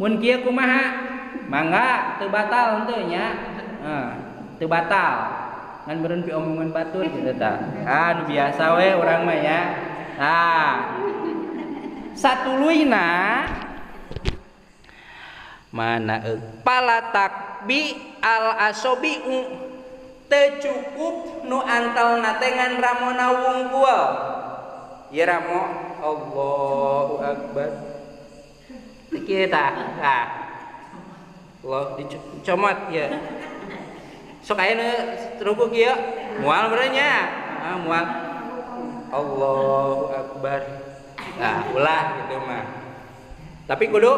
Mun kieu kumaha? Mangga teu batal henteu nya. Heeh, teu batal. Ngan meureun pi omongan batur kitu tah. Ah, nu biasa we urang mah nya. Tah. Satuluyna mana palatakbi al asobi teu cukup nu antalna teh ngan ramona wungkul. Ieu ramo Allahu akbar. Teu kieu tah. Tah. Allah dicomot ieu. Sok aya nu ruku kieu moal meureun nya. Ah moal. Allahu akbar. Nah, ulah gitu mah. Tapi kudu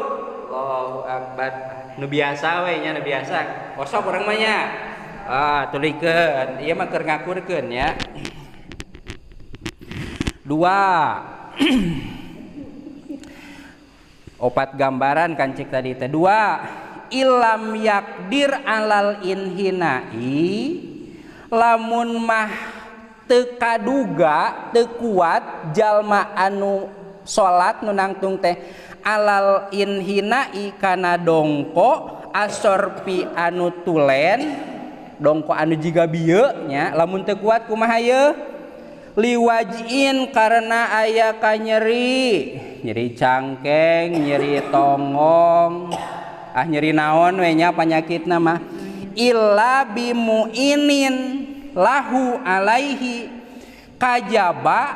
Allahu akbar. Nu biasa we nya, nu biasa. Osok urang mah nya. Ah, tuluykeun. Ieu mah keur ngakurkeun nya. Dua. Opat gambaran kan cek tadi teh. Dua, ilam yakdir alal inhinai, lamun mah teu kaduga teu kuat jalma anu salat nu nangtung teh alal inhinai kana dongko asorpi anu tulen, dongko anu jiga bieu nya, lamun teu kuat kumaha yeuh? Liwajin karena aya kanyeri, nyeri cangkeng, nyeri tonggong, ah nyeri naon we nya panyakitna mah, illa bimuinin lahu alaihi, kajaba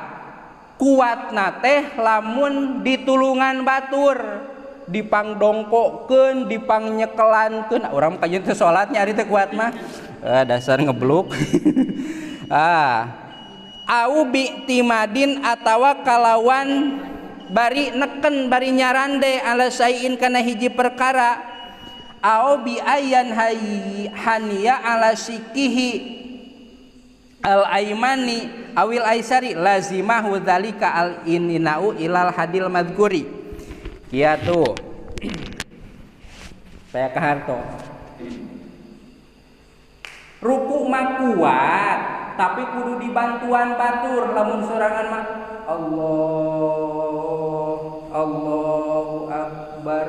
kuatna teh lamun ditulungan batur, dipangdongkokeun, dipangnyeklankeun. Urang mah kajeun teh salat nya ari teh kuat mah. Dasar ngebluk. Ah, au bi'timadin atawa kalawan bari neken bari nyarande ala sayin kana hiji perkara, au bi ayan haniya ala sikihi al aimani awil aisari lazimahu dzalika al ininau ilal hadil madhkuri. Kieu tuh saya kaharto ruku mah kuat tapi kudu dibantuan batur. Lamun sorangan mah Allah Allahu akbar.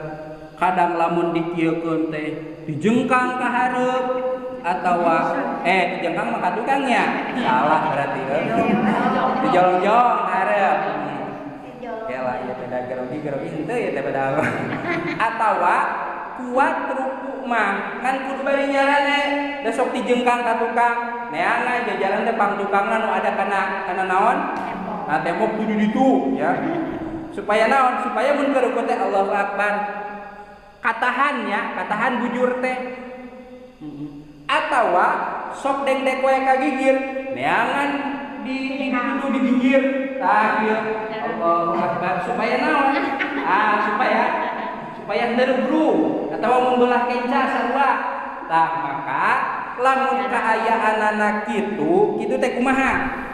Kadang lamun dikieukeun teh dijengkang ka hareup atawa dijengkang mah ka tukangnya. Salah berarti. Dijolong-jolong ka hareup. Kela ieu teh da gerogi-gerogi henteu ieu teh padahal. Atawa kuat ruku mah kan kudu bari nyarane da sok dijengkang ka tukang. Neangan jajaran teh pang tukangna nu ada kana naon? Nah tembok kudu ditu ya. Supaya naon? Supaya mun keur ruku teh Allahu akbar. Katahan ya, katahan bujur teh. Atawa sok dengdek wae ka gigir, neangan di kudu digigir. Tah ieu Allahu akbar supaya naon? Ah supaya henteu atawa mun belah kenca sarua. Tah maka lamun kaayaanana kitu, kitu teh kumaha?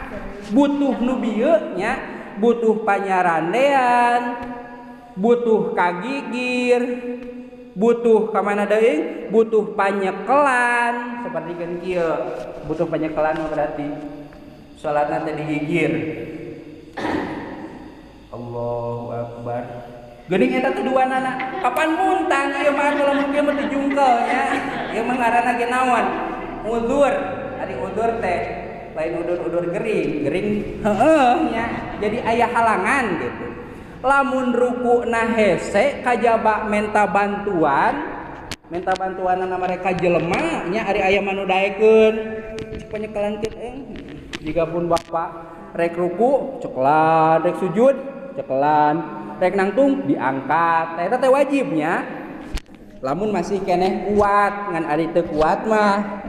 Butuh nu bieu nya, butuh panyarandean, butuh kagigir, butuh ka mana deui? Butuh panyekelan, seperti kan kieu. Butuh panyekelan mah berarti salatna teh digigir. Allahu akbar. Geuning eta teh duanana, kapan muntang ieu mah lamun kieu mah dijungkel nya. Ieu mah ngaranna ge naon? Udzur. Ari udzur teh lain udur-udur gering, gering heueuh nya. Jadi aya halangan gitu. Lamun rukuna hese kajaba menta bantuan, menta bantuanana mereka jelema nya ari aya mah nu daekeun. Cik panyekelankeun euy. Jika pun bapak rek ruku cekelan, rek sujud cekelan, rek nangtung diangkat. Eta teh wajibnya. Lamun masih keneh kuat, ngan ari teu kuat mah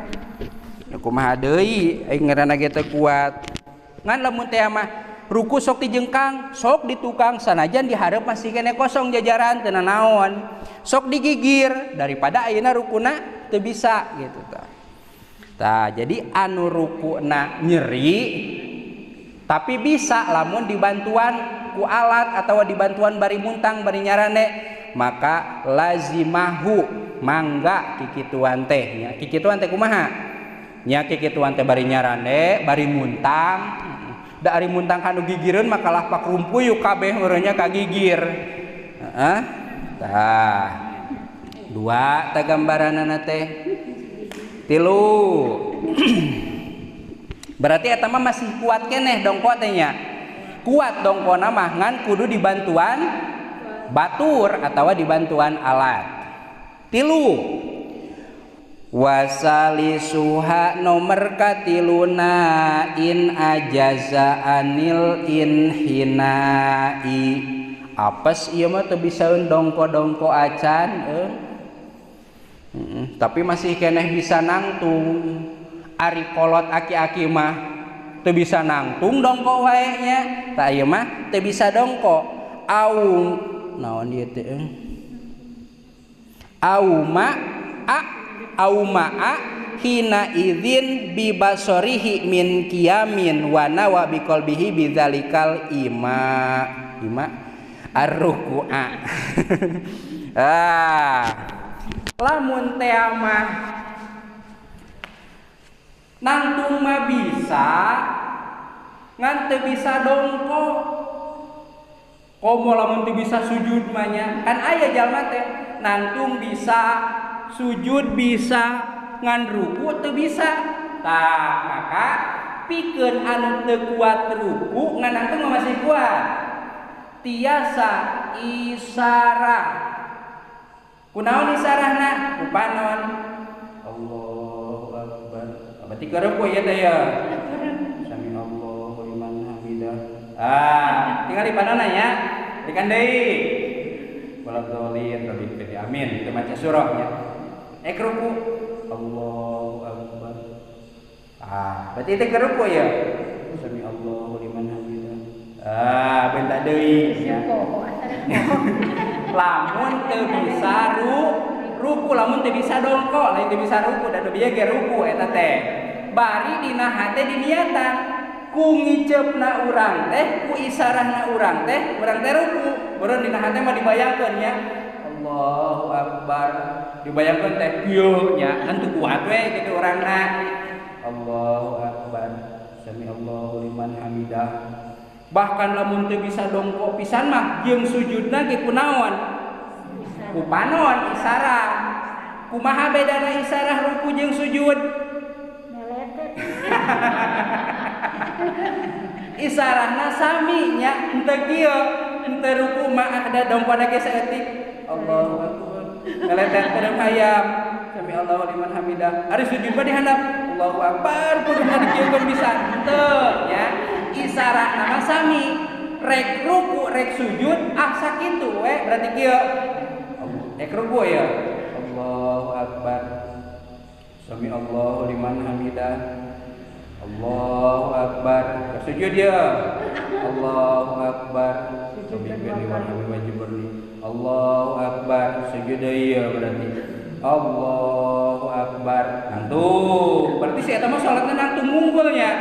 kumaha deui aing ngaranna ge teu kuat. Ngan lamun teh mah ruku sok dijengkang, sok ditukang sanajan dihareup masih keneh kosong jajaran teu nanaon. Sok digigir daripada ayeuna rukuna teu bisa gitu tah. Tah jadi anu rukuna nyeri tapi bisa lamun dibantuan ku alat atau dibantuan bari muntang bari nyarane maka lazimahu mangga kikituan teh nya. Kikituan teh kumaha? Nya kikituan teh bari nyarane bari muntang. Da ari muntang kanu gigireun maka kalah pakrumpuyu kabeh meureunnya kagigir. Heeh. Tah. Dua tah gambaranana teh. Tilu. Berarti eta mah masih kuat keneh dongko teh nya. Kuat dongkona mah ngan kudu dibantuan batur atawa dibantuan alat. Tilu. Wasalisuha nomor katiluna in ajaza anil inhinai. Apes ieu mah teu bisaeun dongko-dongko acan tapi masih keneh bisa nangtung. Ari kolot aki-aki mah teu bisa nangtung dongko wae nya. Tah ieu mah teu bisa dongko. Au naon ieu teh? Auma a aumaa hina idzin bibasorihi min kiamin wa nawa biqalbihi bidzalikal ima ima arruku'a. Ah lamun teh mah nangtung mah bisa ngan teu bisa dongko. Komo lamun teu bisa sujud mah nya kan aya jalma teh nangtung bisa sujud bisa ngan ruku teu bisa. Tah maka pikeun anu teu kuat ruku ngan nangtung masih kuat tiasa isarah. Kunaon isarahna? Ku panon. Allahu akbar. Berarti keur ruku ieu teh ya. Sami Allahu liman hamidah. Ah, tinggal di panonna nya. Dikan deui. Waladhdallin rabbi amin. Itu maca surahnya. Ruku Allahu akbar. Ah, berarti itu ruku ya. Sami Allahu liman hamidah. Ah, bentak deui nya. Lamun teu bisa ruku, lamun teu bisa dongko, lain teu bisa ruku da bieu ge ruku eta teh. Bari dina hate diniatan ku ngiceupna urang teh, ku isarahna urang teh ruku. Beureun dina hate mah dibayangkeun nya. Allahu akbar. Dibayangkeun teh kieu nya, kan teu kuat we kitu urangna. Allahu akbar. Sami Allahu liman hamidah. Bahkan lamun teu bisa dongkok pisan mah jeung sujudna ge kunaon? Ku panon isarah. Kumaha bedana isarah ruku jeung sujud? Isarahna sami nya henteu kieu, henteu ruku mah ada dongkona ge saeutik. Allahu akbar. Ngeletet peureum hayam. Sami Allahu liman hamidah. Ari sujud mah dihandap. Allahu akbar kudu ngadikieukeun pisan. Henteu nya. Isarah nama sami rek ruku rek sujud ah sakitu we berarti kieu. Rek ruku ya. Allahu akbar. Sami Allahu liman hamidah. Allahu akbar. Sujud ya. Allahu akbar. Allahu akbar. Sujud ya berarti. Allahu akbar. Nangtung. Berarti si eta mah salatna nangtung unggulnya.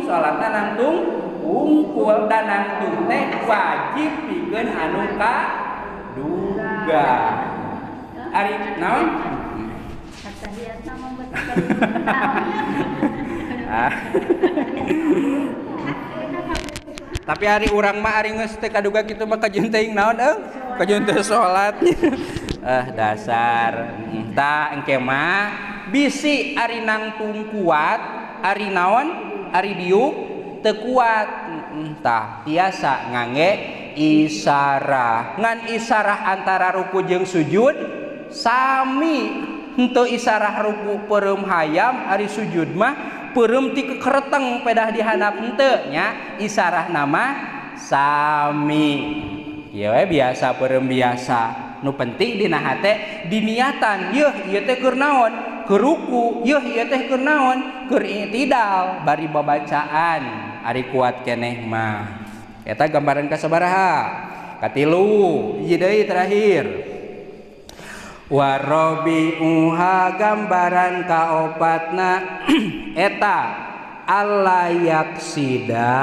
Salatna nangtung unggul dan nangtung teh wajib pikeun anu kaduga. Ari naon? Tapi hari urang mah ari geus teu kaduga kitu mah kajeun teuing naon euy? Kajeun teu salat. Ah dasar. Tah engke mah bisi ari nangtung kuat, ari naon? Ari diuk teu kuat. Tah tiasa ngangge isarah. Ngan isarah antara ruku jeung sujud sami. Henteu isarah ruku peureum hayam, ari sujud mah peureum ti kekereteng pedah dihandap henteu nya. Isarah nama sami. Ieu we biasa peureum biasa. Nu penting dina hate diniatan, yeuh ieu teh keur naon? Keur ruku, yeuh ieu teh keur naon? Keur i'tidal bari babacaan ari kuat keneh mah. Eta gambaran kasabaraha? Katilu, hiji deui terakhir. Warobi'uha gambaran kaopatna eta alla yaksida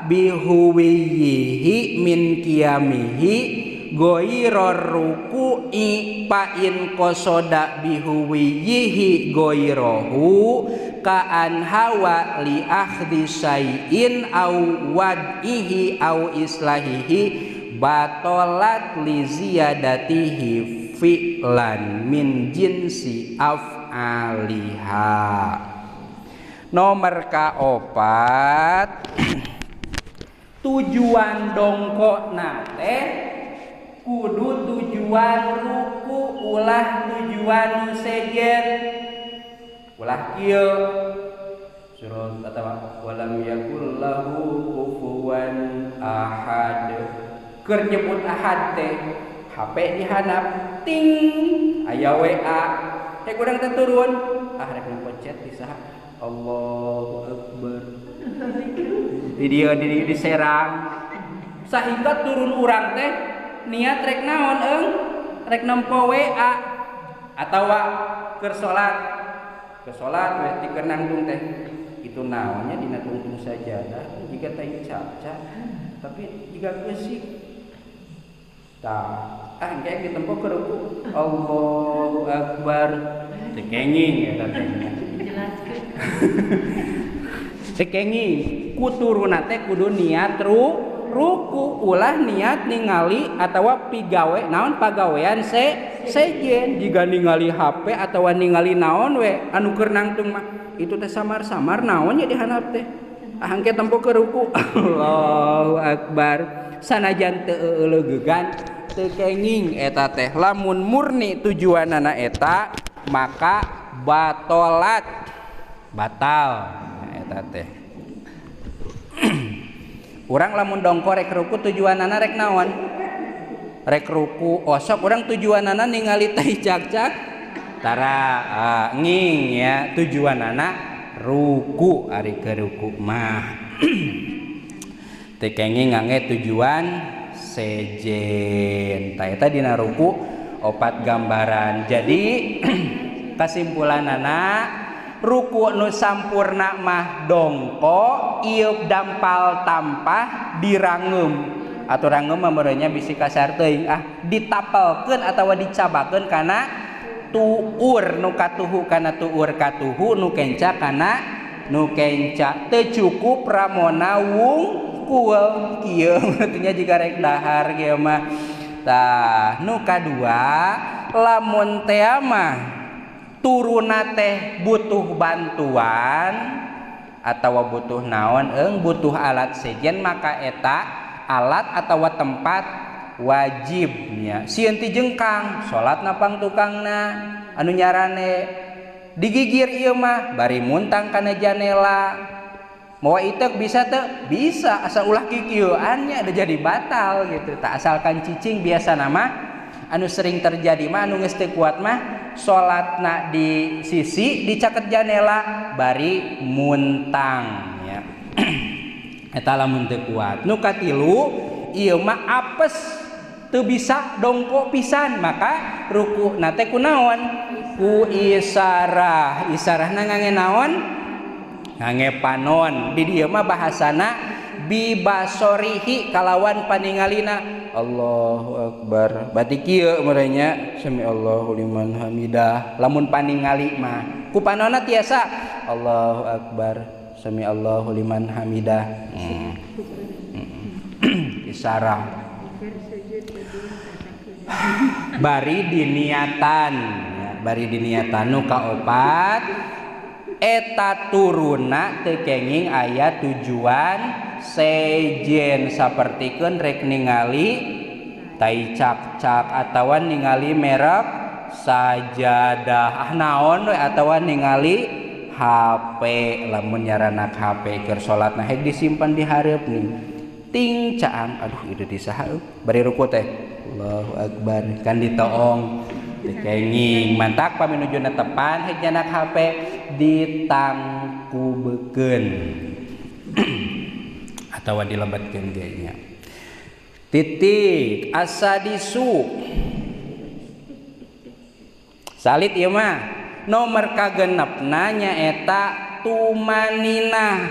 bihuwiyihi min qiyamihi goiror ruku'i pa in kosoda bihuwiyihi goirohu ka'an hawa li akhdhi syai'in au wad'ihi au islahihi batolat li ziyadatihi fi'lan min jinsi af'aliha. Nomor kaopat tujuan dongkokna teh kudu tujuan ruku ulah tujuan nu sejen. Ulah kieu surat atawa walam yakul lahu kufuwan ahad. Keur nyebut ahad teh HP dihandap ting aya WA rek urang teh turun ah rek nempo chat di saha Allahu akbar di dieu di diserang sahingga turun urang teh niat rek naon eung rek nempo WA atawa keur salat we ti keur nangtung teh itu naonnya dina tungtung sajadah jika teh caca tapi jika geusik tah ah engke ditempo ke ruku Allahu akbar teu kenging eta teh dijelaskeun teu kenging ku turunna teh kudu niat ruku ulah niat ningali atawa pigawe naon pagawean sejen jika ningali HP atawa ningali naon we anu keur nangtung mah itu teh samar-samar naon nya dihandap teh ah engke tempo ke ruku Allahu akbar sanajan teu euleugeugan teu kenging eta teh lamun murni tujuanana eta maka batolat batal eta teh. Urang lamun dongko rek ruku tujuanana rek naon? Rek ruku osok urang tujuanana ningali teh cak-cak tara nging ya tujuanana ruku ari ke ruku mah. Teu kenging ngangge tujuan sejen. Tah eta dina ruku opat gambaran. Jadi kesimpulanana ruku nu sampurna mah dongko ieup dampal tampah dirangeum atau rangeum mah meureunnya bisi kasar teuing ah ditapelkeun atawa dicabakeun kana tuur nu katuhu kana tuur katuhu nu kenca kana Nu kenca teu cukup ramona wungkul kieu artinya jika rek dahar kieu mah. Tah nu kadua lamun teh mah turuna teh butuh bantuan atawa butuh naon butuh alat sejen maka eta alat atawa tempat wajibnya sieun ti jengkang salat napang tukangna anu nyarane digigir ieu mah bari muntang kana janela mawa itek bisa teu bisa asal ulah kikieuan nya ada jadi batal gitu. Tak asalkan cicing biasa nama anu sering terjadi mah anu geus teu kuat mah salatna di sisi dicaket janela bari muntang ya. Eta lamun teu kuat. Nu katilu ieu mah apes teu bisa dongko pisan maka rukuna teh kunaon? Ku isarah. Isarahna ngange naon? Ngange panon. Di dieu mah bahasana bibasorihi kalawan paningalina. Allahu akbar. Berarti kieu merenya sami Allahu liman hamidah. Lamun paningali mah ku panonna tiasa Allahu akbar sami Allahu liman hamidah. Isarah. Bari diniatan, bari diniatan nu kaopat eta turuna teu kenging aya tujuan sejen sapertikeun rek ningali tai cak-cak atawa ningali merek sajadah ah naon we atawa ningali HP lamun nyaranak HP keur salatna hek disimpan di hareup nih ting caang aduh itu di saha bari ruku teh Allahu akbar kan ditoong dikenging mantak paminujuna tepan hek nyanak HP ditangkubekeun atawa dilebetkeun ge nya. Titik asadisu salit ieu mah nomor kagenepna nyaeta tumaninah.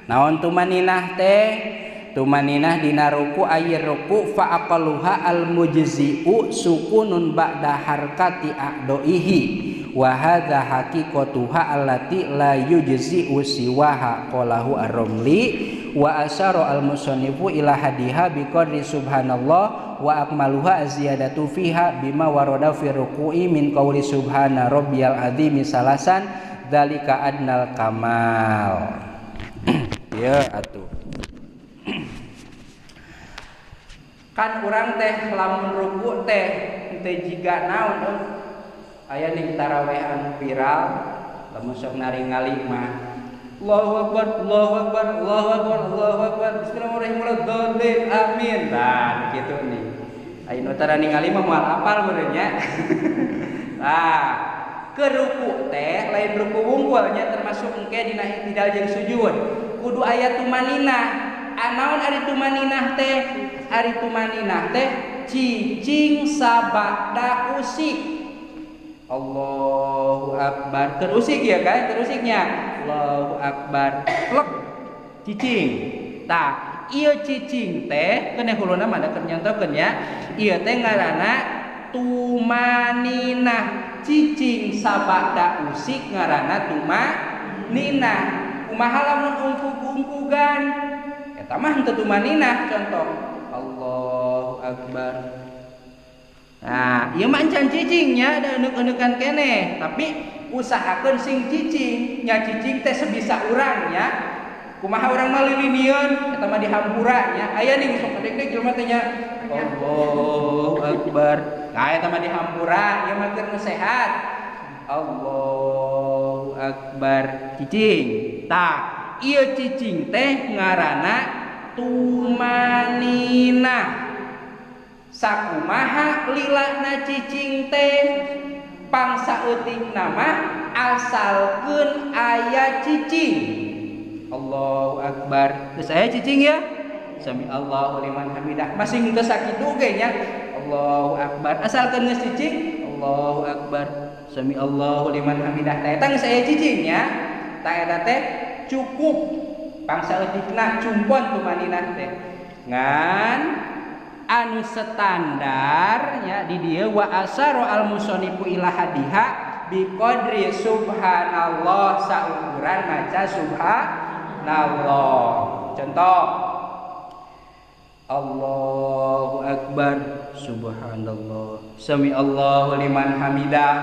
Naon tumaninah teh? Tumaninah dina ruku ayir ruku fa aqalluha al mujzi'u sukunun ba'da harkati a'doihi wa hadza haqiqatuha allati la yujzi'u siwaha qalahu ar-Ramli wa asyara al-musannifu ila hadiha biqadri subhanallah wa akmaluha ziyadatu fiha bima warada fi ruku'i min qawli subhana rabbiyal azimi salasan dzalika adnal kamal. Ya atuh kan urang teh lamun ruku teh teh jiga naon aya ning tarawih anu viral lamun sok naringali mah Allahu akbar Allahu akbar Allahu akbar Allahu akbar bismillahirrahmanirrahim amin. Nah kitu nih aya nu tara ningali mah moal apal meureun nya. Nah ke ruku teh lain ruku wungkul nya termasuk engke dina i'tidal jeung sujud kudu aya tumaninah. Anaon ari tumaninah teh? Ari tumaninah teh cicing sabada usik. Allahu akbar. Terusik ya kan? Terusiknya. Allahu akbar. Plek cicing. Tah, ieu cicing teh keun huluna mah da keur nyontokeun ya. Ieu teh ngaranna tumaninah. Cicing sabada usik ngaranna tumaninah. Kumaha lamun ungkug-ungkugan? Eta mah henteu tumaninah contoh. Allahu akbar. Nah, ieu mah encan cicingnya ada euneukan keneh, tapi usahakeun sing cicing. Nya cicing teh sebisa urang nya. Kumaha urang mah lilinieun eta mah dihampura nya. Aya nih sok deg-deg jelema teh nya. Allahu akbar. Nah, eta mah dihampura, ieu mah keur nu sehat. Allahu akbar. Cicing. Tah, ieu cicing teh ngaranna tumaninah. Sakumaha lilana cicing teh pangsa euting nama asalkeun aya cicing. Allahu akbar. Geus aya cicing ya? Sami Allahu liman hamidah. Masih henteu sakitu ge nya. Allahu akbar. Asalkeun geus cicing, Allahu akbar. Sami Allahu liman hamidah. Tah eta geus aya cicing nya. Tah eta teh cukup pangsa eutikna cumpon tumaninah teh. Ngan anu standar nya di dieu wa asaro al musonifu ila hadiha biqadri subhanallah saukuran maca subhanallah. Contoh Allahu akbar subhanallah sami Allahu liman hamidah.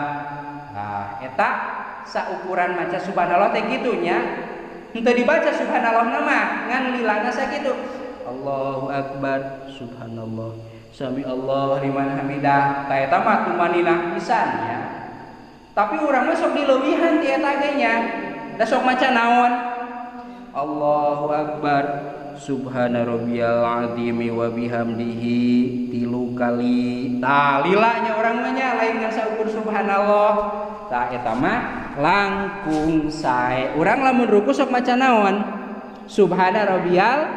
Nah, eta saukuran maca subhanallah teh kitu nya. Henteu dibaca subhanallah mah ngan lilana sakitu. Allahu akbar subhanallah sami Allahu liman hamidah. Tah eta mah tumaninah pisan nya. Tapi urang mah sok dileuwihan ti eta ge nya. Da sok maca naon? Allahu akbar subhana rabbiyal azimi wa bihamdihi 3 kali. Tah lila nya urang mah nya lain ngan saukur subhanallah. Tah eta mah langkung sae. Urang lamun ruku sok maca naon? Subhana rabbiyal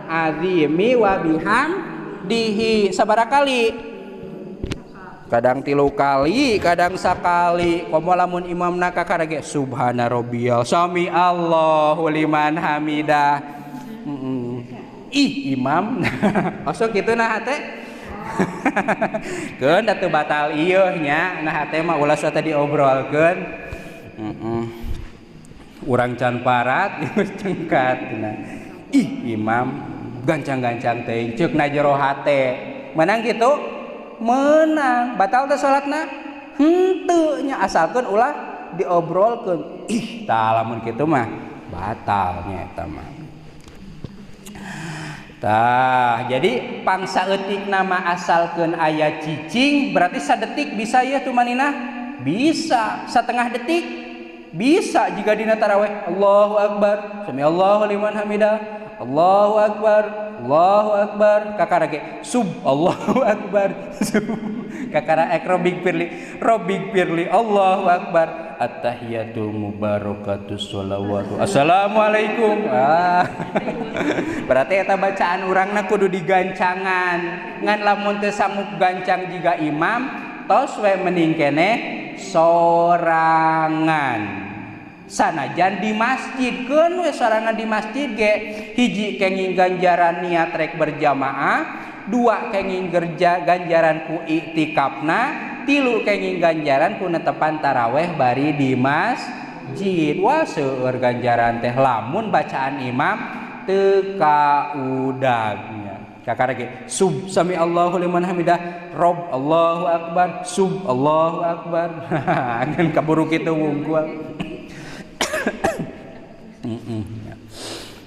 azimi wa bihamdihi sabaraha kali? Kadang 3 kali, kadang sakali. Komo lamun imamna kakara ge subhana rabbiyal sami Allahu liman hamidah. Ih imam. Osok kitu nah teh. Keun da teu batal ieu nya. Nah teh mah ulah sok teh diobrolkeun. Urang can parat geus cengkat nah. Ih imam gancang-gancang teh ceuk na jero hate. Menang kitu? Menang. Batal teh salatna? Henteu nya asalkeun ulah diobrolkeun. Ih tah lamun kitu mah batal nya eta mah. Tah, jadi pangsa eutik nama asalkeun aya cicing berarti sadetik bisa ya tumaninah? Bisa. Setengah detik bisa jika dina taraweh. Allahu akbar sami Allahu liman hamidah. Allahu akbar Allahu akbar kakara ge sub Allahu akbar sub kakara ek robik pirli robik pirli Allahu akbar attahiyatul mubarakatus sholawatu assalamualaikum. Ah. Berarti eta bacaan urangna kudu digancangan ngan lamun teu sanggup gancang jiga imam tos we mending keneh sorangan. Sanajan di masjid keun we sorangan di masjid ge hiji kenging ganjaran niat rek berjamaah, 2 kenging ganjaran ku iktikafna, 3 kenging ganjaran ku netepan taraweh bari di masjid. Wah seueur ganjaran teh lamun bacaan imam teu kaudagnya. Kakara ge sub sami Allahu liman hamidah rob Allahu akbar sub Allahu akbar. Ngan kaburu kitu wungkul.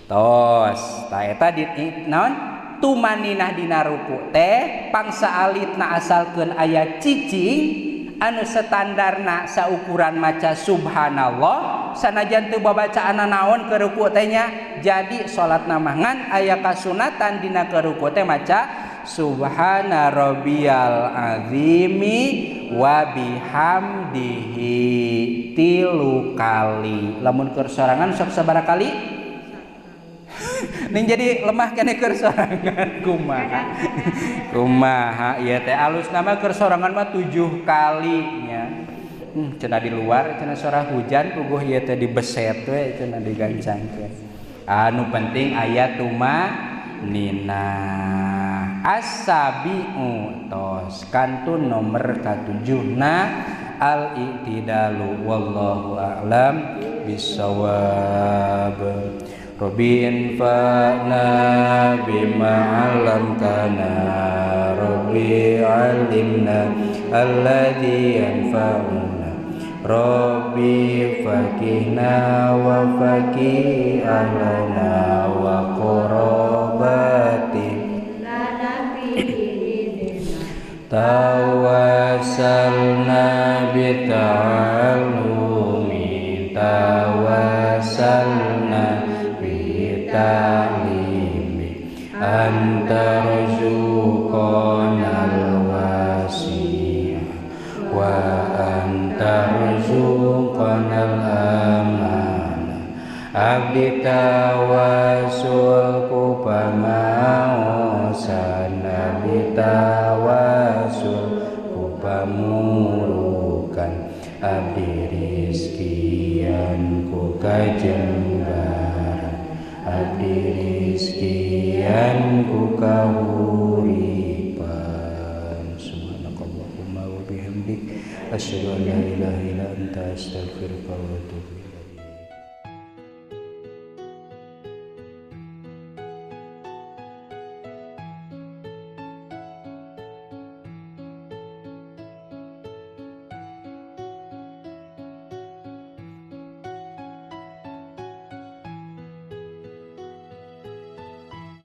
Tos tah eta di naon tumaninah dina ruku teh pangsa alitna asalkeun aya cicing anu standarna saukuran maca subhanallah sanajan teu babacaanna naon ke ruku teh nya jadi salatna mah ngan aya kasunatan dina ke ruku teh maca subhana rabbiyal azimi wa bihamdihi 3 kali. Lamun keur sorangan sok sabaraha kali? Ning jadi lemah kene keur sorangan kumaha? Kumaha ieu teh alusna mah keur sorangan mah 7 kali nya. Cenah di luar cenah sora hujan puguh ieu teh dibeset we cenah digancangkeun. Anu penting aya tumanina. As-sabi'u tos kantun nomor ka-7 na al-i'tidalu wallahu a'lam bissawab. Rabbi infa'na bima 'allamtana Rabbi 'allimna alladzi yanfa'una Rabbi faqihna wa faqih ahlana wa qurabati tawassalna bita'allumi tawassalna bita'limi anta rzuqanal wasi'a wa anta rzuqanal amana abdi tawasul ku pamaosan abdi tawasul ku pamurukan abdi rizkian ku kajembaran abdi rizkian ku kahuripan. Subhanakallahumma wa bihamdik Asyhadu an la ilaha illa anta astaghfiruka wa atubu ilaik.